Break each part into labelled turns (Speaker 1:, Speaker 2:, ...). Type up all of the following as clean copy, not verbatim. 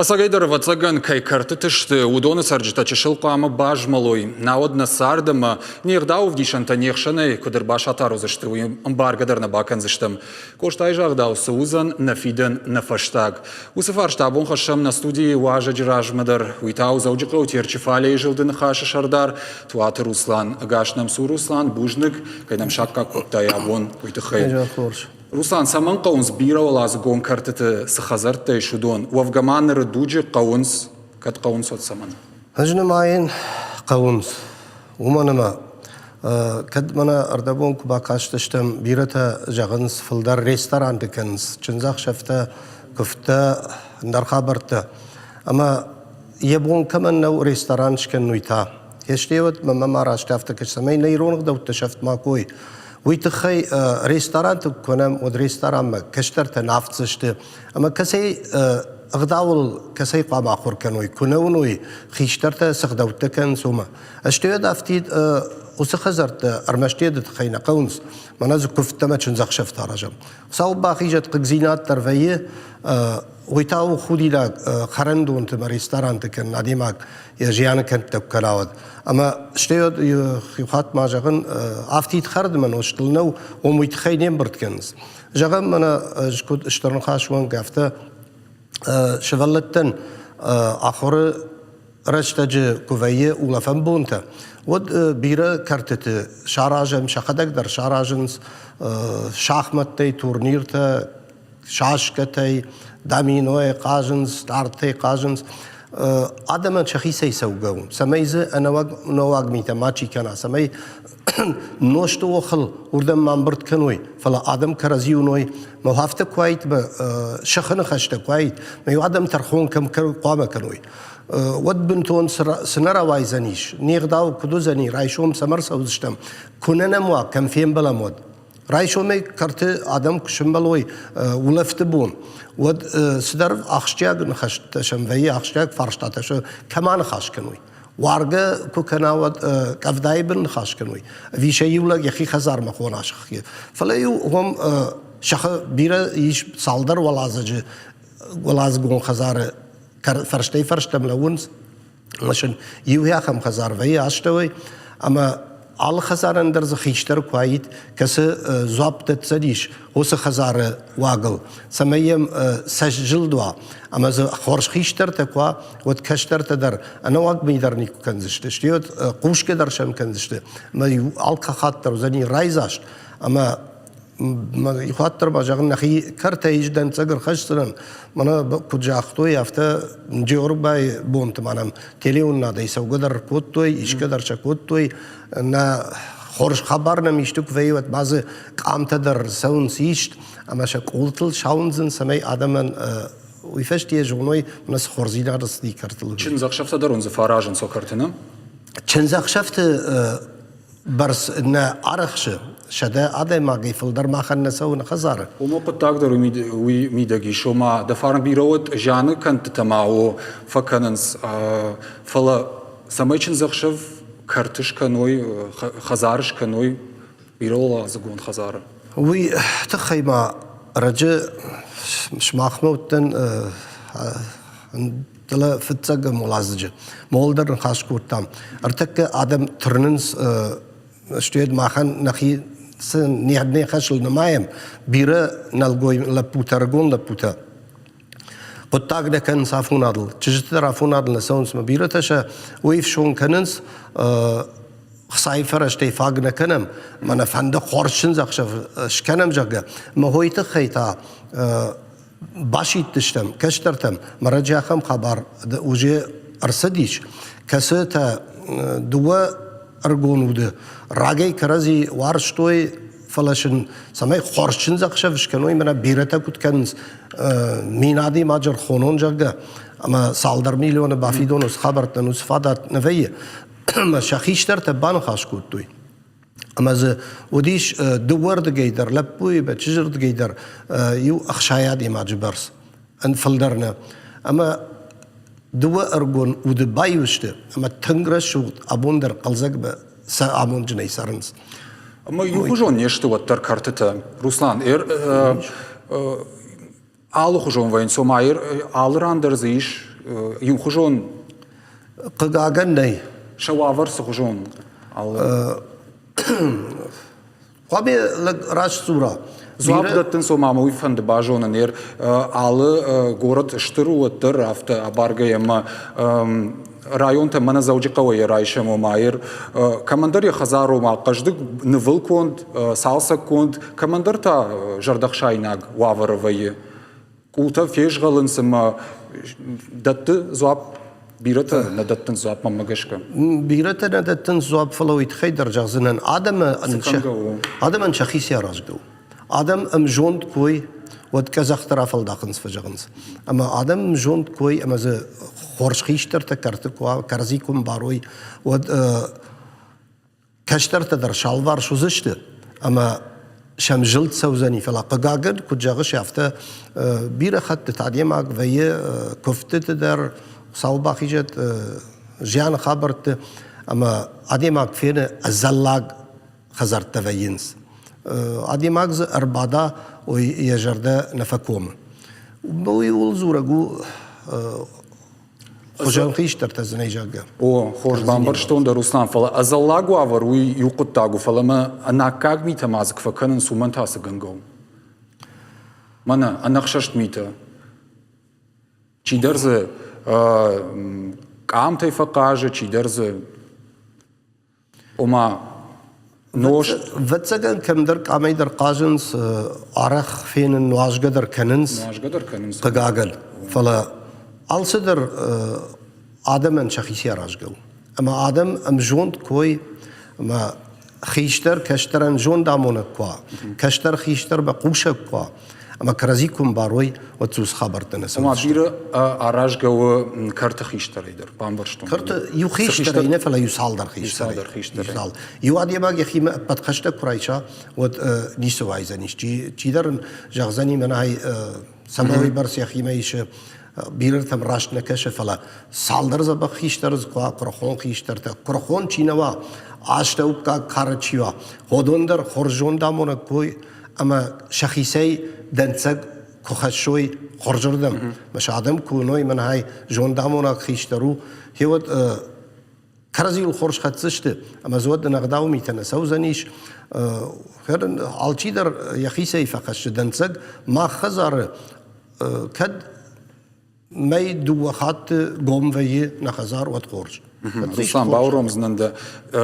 Speaker 1: Ӕцӕгӕйдӕр, ӕвӕццӕгӕн, кӕй кӕртыты сты, уыдоны цӕрджытӕ чысыл хъуамӕ базмӕлой, науӕд нӕ цард ӕмӕ не гъдау ӕвдисӕнтӕ не хсӕнӕй куыд ӕрбасатар уыдзысты, уый ӕмбаргӕ дӕр нӕ бакӕндзыстӕм. Къостайы загъдау, цы уыдзӕн нӕ фидӕн, нӕ фӕстаг. Уыцы фарста абон хӕссӕм нӕ студийы уазӕджы размӕ дӕр. Уый та у Дзӕуджыхъӕуы Терчыфалейы зылды Ныхасы сӕрдар Туаты Руслан. Ӕгас нӕм цу, Руслан, бузныг, кӕй нӕм саккаг кодтай абон, уый тыххӕй.
Speaker 2: Хорз.
Speaker 1: Руслан, цӕмӕн хъӕуынц бирӕуӕладзыгон кӕртыты цы хӕдзӕрттӕ ис, уыдон? Уӕвгӕ ма ныры дуджы хъӕуынц, кӕд хъӕуынц, уӕд цӕмӕн?
Speaker 2: Ӕз нымайын, хъӕуынц. Уымӕн ӕмӕ кӕд мӕнӕ ӕрдӕбон куы бакастыстӕм, бирӕтӕ зӕгъынц, фылдӕр ресторанты кӕнынц чындзӕхсӕвтӕ, куывдтӕ, ӕндӕр хабӕрттӕ. Ӕмӕ йӕ бон кӕмӕн нӕу ресторан скӕнын, уый та. Естъеуӕд мӕ ма раст афтӕ кӕсы, цӕмӕй нӕ ирон ӕгъдӕуттӕ сӕфт ма кой. Уый тыххӕй ресторанты куы кӕнӕм, уӕд ресторанмӕ кӕстӕртӕ нафтдзысты ӕмӕ кӕцӕй ӕгъдауыл кӕцӕй хъуамӕ ахуыр кӕной, куы нӕ уыной, хистӕртӕ цы ӕгъдӕуттӕ кӕнынц, уымӕ. Ӕстӕй афтид уыцы хӕдзӕрттӕ ӕрмӕст йеды тыххӕй нӕ хъӕуынц, мӕнӕ дзы куывдтӕ ӕмӕ чындзӕхсӕвтӕ аразӕм. Хуыцау бахизӕд, хъыгдзинад дӕр вӕййы, уый та у худинаг хӕрӕндонты ӕмӕ ресторанты кӕнын адӕймаг йӕ зианы кӕндтӕ куы кӕна, уӕд. Ӕмӕ стӕй иу хатт ма зӕгъын, афтид хӕрдмӕ нозтыл нӕу, уым уый тыххӕй не мбырд кӕнынц. Зӕгъӕм, мӕнӕ ӕз куыд стыр ныхас уӕнг, афтӕ сывӕллӕттӕн ахуыры рӕстӕджы куы вӕййы улӕфӕн бонтӕ, уӕд бирӕ кӕртыты саразӕм, сӕхӕдӕг дӕр саразынц шахмӕттӕй турниртӕ, шашкӕтӕй, доминойӕ хъазынц, дардтӕй хъазынц. Адӕмӕн сӕхицӕй цӕугӕ у, цӕмӕй дзы ӕнӕуаг нӕуаг митӕ мачи кӕна, цӕмӕй нозты охыл уырдӕм ма ӕмбырд кӕной, фӕлӕ адӕм кӕрӕдзи уыной. Мӕ афтӕ куы уаид, мӕ сыхы ныхӕстӕ куы уаид, мӕ адӕм тӕрхон кӕм хъуамӕ кӕной, уӕд бынтон цы нӕ рауайдзӕнис, не гъдау куыд уыдзӕни, райсом цӕмӕ ӕрцӕудзыстӕм, куы нӕ нӕм уа, кӕм фембӕлӕм, уӕд. Райсомӕй кӕрты адӕм куы сӕмбӕлой улӕфты бон, уӕд цыдӕр ахсджиаг ныхӕстӕ сӕм вӕййы, ахсджиаг фарстатӕ сӕ кӕмӕ ныхас кӕной. Уаргӕ куы кӕна, уӕд къӕвдайы бын ныхас кӕной. Ӕви сӕ иу лӕг йӕхи хӕдзармӕ хона сыхы. Фӕлӕ-иу уым сӕхы бирӕ ис цалдӕр уӕладзыджы уӕладзыгон хӕдзары фӕрстӕй-фӕрстӕм лӕууынц. Сын иу ахӕм хӕдзар вӕййы астӕуӕй, ӕмӕ алы хӕдзарӕн дӕр дзы хистӕр куы уаид, кӕцы дзуапп дӕтдзӕнис уыцы хӕдзары уагыл, цӕмӕй йӕм сӕ зылд уа, ӕмӕ дзы хорз хистӕртӕ куы уа, уӕд кӕстӕртӕ дӕр ӕнӕуаг ми дӕр никуы кӕндзысты, стӕй уӕд хъусгӕ дӕр сӕм кӕндзысты, ӕмӕ алкӕхатт дӕр уыдзӕни райдзаст ӕмӕ Иухатт дӕр ма зӕгъын, нӕхи кӕртӕй ис дӕнцӕг ӕрхӕсдзынӕн. Мӕнӕ куыд загътой, афтӕ Джеоргуыбайы бонты ма нӕм телеуынынадӕй цӕугӕ дӕр кодтой, исгӕ дӕр сӕ кодтой. Нӕ хорз хабар нӕм исты куы вӕййы, уӕд ма дзы къамтӕ дӕр цӕуынц ист ӕмӕ сӕ къултыл сауындзын, цӕмӕй адӕмӕн уый фӕстейӕ зоной, мӕнӕ цы хорздзинад ӕрцыди кӕртыл.
Speaker 1: Чындзӕхсӕвтӕ дӕр уын дзы фӕаразынц сӕ кӕрты, нӕ?
Speaker 2: Чындзӕхсӕвты бӕрц нӕ арӕхсы, 100 адӕймагӕй фылдӕр махӕн нӕ цӕуы нӕ хӕдзары.
Speaker 1: Ома хъуыддаг дӕр уый мидӕг ис, ома дӕ фарн бирӕ уӕд зианы кӕндтытӕ ма о фӕкӕнынц, фӕлӕ цӕмӕй чындзӕхсӕв кӕрты скӕной, хӕдзары скӕной, бирӕуӕладзыгон хӕдзары.
Speaker 2: Уый тыххӕй ма раджы сымахмӕ уыдтӕн дӕлӕ фыццӕгӕм уӕладзыджы. Мол дӕр ныхас кодтам. Ӕртӕккӕ адӕм тырнынц, стӕй махӕн нӕхи цы не хӕсыл нымайӕм, бирӕ нӕлгой лӕппутӕ, ӕрыгон лӕппутӕ хъуыддаг нӕ кӕнынц афонадыл. Чызджытӕ дӕр афонадыл нӕ цӕуынц, ӕмӕ бирӕтӕ сӕ уый фсон кӕнынц, хцайы фӕрӕзтӕй фаг нӕ кӕнӕм, мӕнӕ фӕнды хорз чындзӕхсӕв скӕнӕм, зӕгъгӕ. Мӕ хойы тыххӕй та басидтыстӕм кӕстӕртӕм, мӕрӕджы ахӕм хабар уже ӕрцыдис, кӕцытӕ дыууӕ ӕрыгон уды рагӕй кӕрӕдзи уарзтой, фӕлӕ сын цӕмӕй хорз чындзӕхсӕв скӕной, мӕнӕ бирӕтӕ куыд кӕнынц, мин адӕймаджы ӕрхонон, зӕгъгӕ, ӕмӕ цалдӕр миллионы бафидон уыцы хабӕрттӕн уыцы фадат нӕ вӕййы. Ӕмӕ сӕ хистӕртӕ баныхас кодтой. Ӕмӕ дзы уыдис дыууӕрдыгӕй дӕр, лӕппуйы ӕмӕ чызджырдыгӕй дӕр иу 60 адӕймаджы бӕрц, фылдӕр нӕ. Ӕмӕ дыууӕ ӕрыгон уды баиу сты ӕмӕ тынг рӕсугъд абон дӕр хъӕлдзӕг сӕ амондджынӕй цӕрынц.
Speaker 1: Ӕмӕ иухуызон не сты уӕддӕр кӕртытӕ. Руслан, Алыхуызон вӕййынц, ома алы ран дӕр дзы ис иухуызон.
Speaker 2: Хъыгагӕн нӕй.
Speaker 1: Сӕ уавӕр цыхуызон?
Speaker 2: Хъуамӕ лӕг раст дзура.
Speaker 1: Дзуапп дӕттынц, ома мӕ уый фӕнды базонын. Алы город стыр у, уӕддӕр афтӕ абаргӕйӕ ӕмӕ районтӕ мӕнӕ Дзӕуджыхъӕуӕй райсӕм, ома кӕмӕндӕр йӕ хӕдзар ома хъӕздыг нывылконд, цалцӕггонд, кӕмӕндӕр та зӕрдӕхсаинаг уавӕры вӕййы. Къултӕ фезгъӕлынц ӕмӕ дӕтты дзуапп бирӕтӕ нӕ дӕттынц дзуапп мӕнмӕ гӕсгӕ.
Speaker 2: Бирӕтӕ нӕ дӕттынц дзуапп, фӕлӕ уый тыххӕй дӕр зӕгъдзынӕн, адӕмӕн сӕхи аразгӕ у. Адӕм ӕмзонд кой, уӕд къӕдзӕхтӕ рафӕлдахынц, фӕзӕгъынц. Ӕмӕ адӕм ӕмзонд кой ӕмӕ дзы хорз хистӕртӕ кӕрты куы кӕрӕдзи куы мбарой, уӕд кӕстӕртӕ дӕр салварс уыдзысты ӕмӕ сӕм зылд цӕудзӕни, фӕлӕ хъыгагӕн, куыд зӕгъыс, афтӕ бирӕ хӕттыты адӕймаг вӕййы куывдтыты дӕр, Хуыцау бахизӕд зианы хабӕртты, ӕмӕ адӕймаг фены ӕдзӕллаг хӕдзӕрттӕ вӕййынц. Адӕймаг дзы ӕрбада, уый йӕ зӕрдӕ нӕ фӕкомы. Уый ууыл дзурӕг у хуызӕн хистӕртӕ дзы нӕй, зӕгъгӕ.
Speaker 1: О, хорз бамбӕрстон дӕ, Руслан, фӕлӕ ӕдзӕллаг уавӕр уый иу хъуыддаг у, фӕлӕ мӕ ӕнаккаг митӕ ма дзы куы фӕкӕнынц, уымӕн та цы гӕнгӕ у? Мӕнӕ ӕнӕхсӕст митӕ. Чидӕр дзы къамтӕй фӕхъазы, чидӕр дзы Ома нозт.
Speaker 2: Ӕвӕццӕгӕн, кӕмдӕр къамӕй дӕр хъазынц, арӕх фенын, нуазгӕ дӕр кӕнынц.
Speaker 1: Нуазгӕ дӕр кӕнынц.
Speaker 2: Хъыгагӕн. Фӕлӕ алцыдӕр адӕмӕн сӕхицӕй аразгӕ у. Ӕмӕ адӕм ӕмзонд кой ӕмӕ хистӕр кӕстӕрӕн зондамонӕг куы уа, кӕстӕр хистӕрмӕ хъусӕг куы уа, ӕмӕ кӕрӕдзи куы мбарой, уӕд цъус хабӕрттӕ нӕ
Speaker 1: цӕуынц. Ома бирӕ аразгӕ у кӕрты хистӕрӕй дӕр, бамбӕрстон.
Speaker 2: Кӕрты иу хистӕрӕй нӕ, фӕлӕ иу цалдӕр хистӕрӕй.
Speaker 1: Цалдӕр хистӕрӕй.
Speaker 2: Иу адӕймаг йӕхимӕ ӕппӕт хӕстӕ куы райса, уӕд ницы уайдзӕнис. Чидӕр ын зӕгъдзӕни, мӕнӕй цӕмӕй уыйбӕрц йӕхимӕ исы, бирӕтӕм раст нӕ кӕсы, фӕлӕ цалдӕр дзӕбӕх хистӕры дзы куы уа, куырыхон хистӕртӕ, куырыхон чи нӕ уа, астӕуккаг кары чи уа, уыдон дӕр хорз зондамонӕг кой ӕмӕ сӕхицӕй дӕнцӕг куы хӕссой хорзырдӕм, мӕ сӕ адӕм куы уыной, мӕнӕй зондамонӕг хистӕр у, гъеуӕд кӕрӕдзийыл хорз хӕцдзысты ӕмӕ дзы уӕд ӕнӕгъдау митӕ нӕ цӕудзӕнис. Алчидӕр йӕхицӕй фӕхӕссы дӕнцӕг. Мах хӕдзары кӕд мӕй дыууӕ хатты гом вӕййы нӕ хӕдзар, уӕд хорз.
Speaker 1: Руслан, бауромдзынӕн дӕ.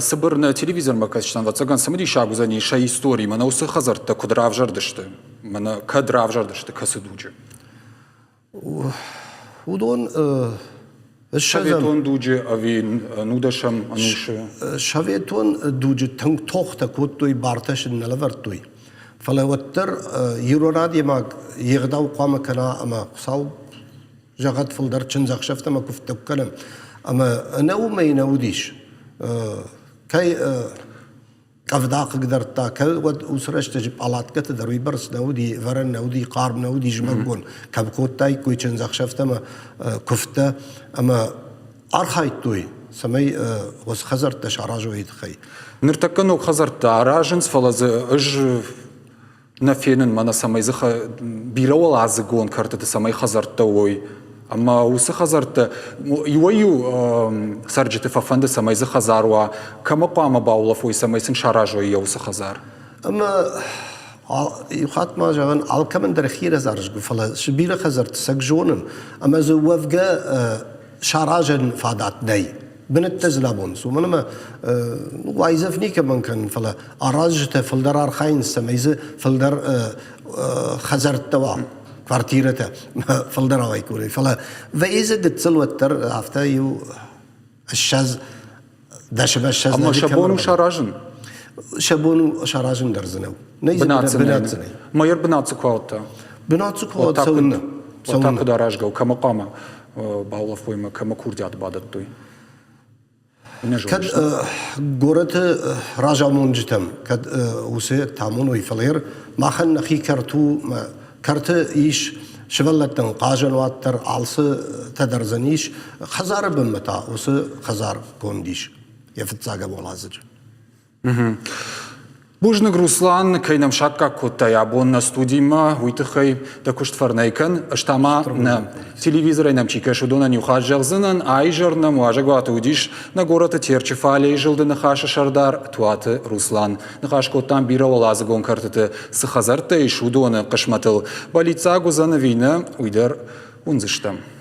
Speaker 1: Цыбыр нӕ телевизормӕ кӕсджытӕн, ӕвӕццӕгӕн, цымыдисаг уыдзӕни сӕ истори, мӕнӕ уыцы хӕдзӕрттӕ куыд равзӕрдысты, мӕнӕ кӕд равзӕрдысты, кӕцы дуджы?
Speaker 2: Уыдон
Speaker 1: Советон дуджы ӕви нудӕсӕм ӕнусы?
Speaker 2: Советон дуджы тынг тохтӕ кодтой, бартӕ сын нӕ лӕвӕрдтой. Фӕлӕ уӕддӕр ирон адӕймаг йе гъдау хъуамӕ кӕна ӕмӕ Хуыцау зӕгъӕд фылдӕр чындзӕхсӕвтӕ ӕмӕ куывдтӕ куы кӕнӕм. Ӕмӕ ӕнӕ уымӕй нӕ уыдис. Кӕй къӕвда хъыгдардта, кӕд уӕд уыцы рӕстӕджы пъалаткӕты дӕр уыйбӕрц нӕ уыди, ӕвӕрӕн нӕ уыди, хъарм нӕ уыди зымӕгон, кӕм кодтаиккой чындзӕхсӕвтӕ ӕмӕ куывдтӕ ӕмӕ архайдтой, цӕмӕй уыцы хӕдзӕрттӕ саразой тыххӕй.
Speaker 1: Ныртӕккӕ ног хӕдзӕрттӕ аразынц, фӕлӕ дзы ӕз нӕ фенын, мӕнӕ цӕмӕй дзы бирӕуӕладзыгон кӕртыты цӕмӕй хӕдзӕрттӕ уой. Ӕмӕ уыцы хӕдзӕрттӕ иуӕй-иу цӕрджыты фӕфӕнды, цӕмӕй дзы хӕдзар уа. Кӕмӕ хъуамӕ баулӕфой, цӕмӕй сын саразой йӕ уыцы хӕдзар?
Speaker 2: Ӕмӕ иу хатт ма зӕгъын, алкӕмӕн дӕр хи разарзгу, фӕлӕ цы бирӕ хӕдзӕртты цӕг зонын, ӕмӕ дзы уӕвгӕ саразӕн фадат нӕй. Бынӕттӕ дзы лӕбонц, уымӕн ӕмӕ уайдзӕф никӕмӕн кӕнын, фӕлӕ аразджытӕ фылдӕр архайынц, цӕмӕй дзы фылдӕр хӕдзӕрттӕ уа, квартирӕтӕ фылдӕр ауӕй кодтой. Фӕлӕ вӕййы дзы гыццыл уӕддӕр афтӕ иу 20 10 20
Speaker 1: Ӕмӕ сӕ бон у саразын?
Speaker 2: Сӕ бон у саразын дӕр дзы нӕу.
Speaker 1: Бынат дзы нӕй. Майор бынат дзы куы ауыдта?
Speaker 2: Бынат дзы куы ауыдта, цӕуыннӕ?
Speaker 1: Уӕд та куыд аразгӕ у, кӕмӕ хъуамӕ баулӕфой ӕмӕ кӕмӕ курдиат бадӕттой?
Speaker 2: Кӕд горӕты разамонджытӕм, кӕд уыцы тамоной, фӕлӕ махӕн нӕхи кӕрт у, кӕрты ис сывӕллӕттӕн хъазӕнуат дӕр, алцытӕ дӕр дзы ис. Хӕдзары бынмӕ та уыцы хӕдзар конд ис йӕ фыццаг уӕладзыджы.
Speaker 1: Бузныг, Руслан, кӕй нӕм саккаг кодтай абон нӕ студимӕ, уый тыххӕй дӕ куыст фӕрнӕй кӕн. Ӕз та ма нӕ телевизорӕй нӕм чи кӕсы, уыдонӕн иу хатт зӕгъдзынӕн, а-изӕр нӕм уазӕгуаты уыдис нӕ горӕты Терчы фалейы зылды Ныхасы сӕрдар Туаты Руслан. Ныхас кодтам бирӕуӕладзыгон кӕртыты цы хӕдзӕрттӕ ис, уыдоны хъысмӕтыл. Бӕллиццаг уыдзӕн ӕви нӕ, уый дӕр уындзыстӕм.